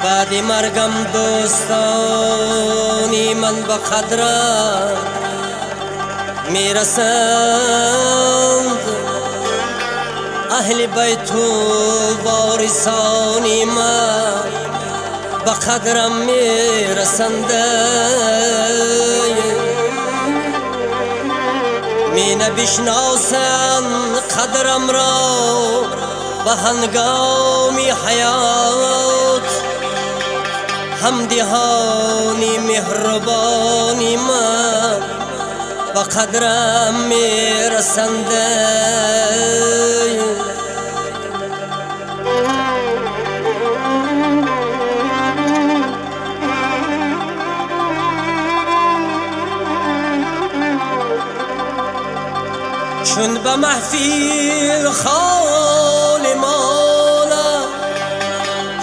بعد مرگم دوستانی من به قدرم میرسند. اهل بیت و وارثانی من به قدرم میرسند. می نبشناسند قدرم را به هنگام حیات، همدهانی مهربانی من به قدرم میرسند. چون به محفل خال مالا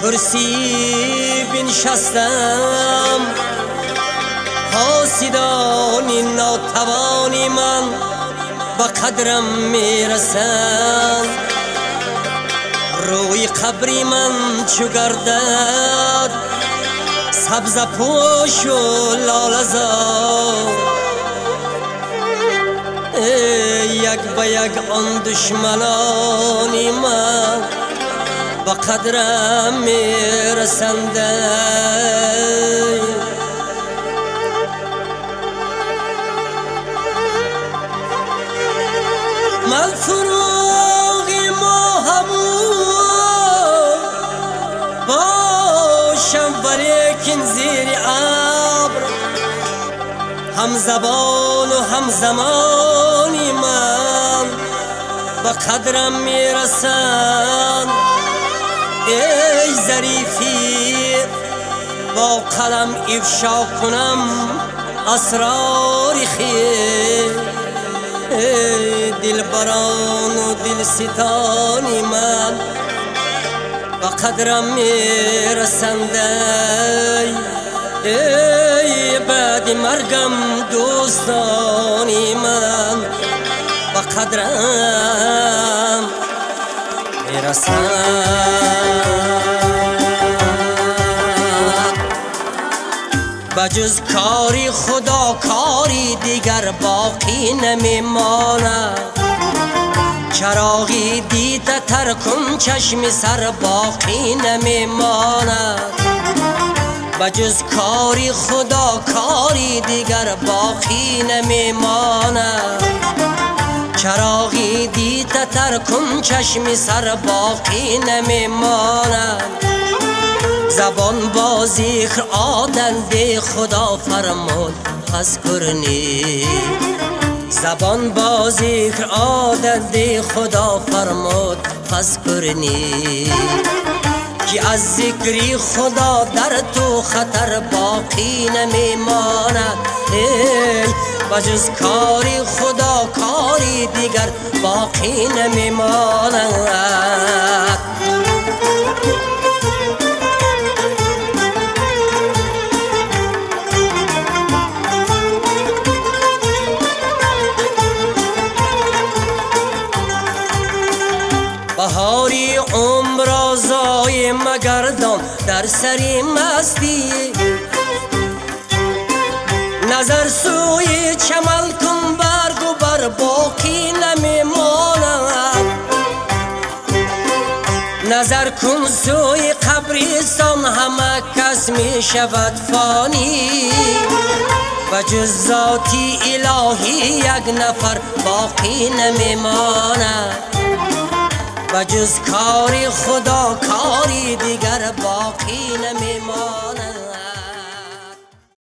کرسی بنشستم، حاسدان ناتوانی من به قدرم میرسند. روی قبری من چو گردد سبز پوش و لاله زار، یک به یک آن دشمنانی من به قدرم میرسند. من فروغ ماهمون باشم ولیکن زیر ابر، هم زبان و هم زمانی من به قدرم میرسند. ای ظریفی با قلم افشا کنم اسرار خیر، ای دلبران و دلستانی من به قدرم میرسند. ای بعد مرگم دوستانی من به قدرم میرسند. بجز کاری خدا کاری دیگر باقی نمیماند. چراغی دیده تر کن چشم سر باقی نمیماند. بجز کاری خدا کاری دیگر باقی نمیماند. چراغی دیده تر کن چشم سر باقی نمیماند. زبان با ذکر آدنده خدا فرمود فاذکرنی، زبان با ذکر آدنده خدا فرمود فاذکرنی، که از ذکری خدا در تو خطر باقی نمیماند. ای بجز کاری خدا کاری دیگر باقی نمیماند. بهاری عمر را ضایع مگردان در سر مستی، نظر سوی چمن کن برگ و بر باقی نمیماند. نظر کن سوی قبرستان همه کس می شود فانی، بجز ذاتی الهی یک نفر باقی نمیماند. بجز کاری خدا کاری دیگر باقی نمیماند.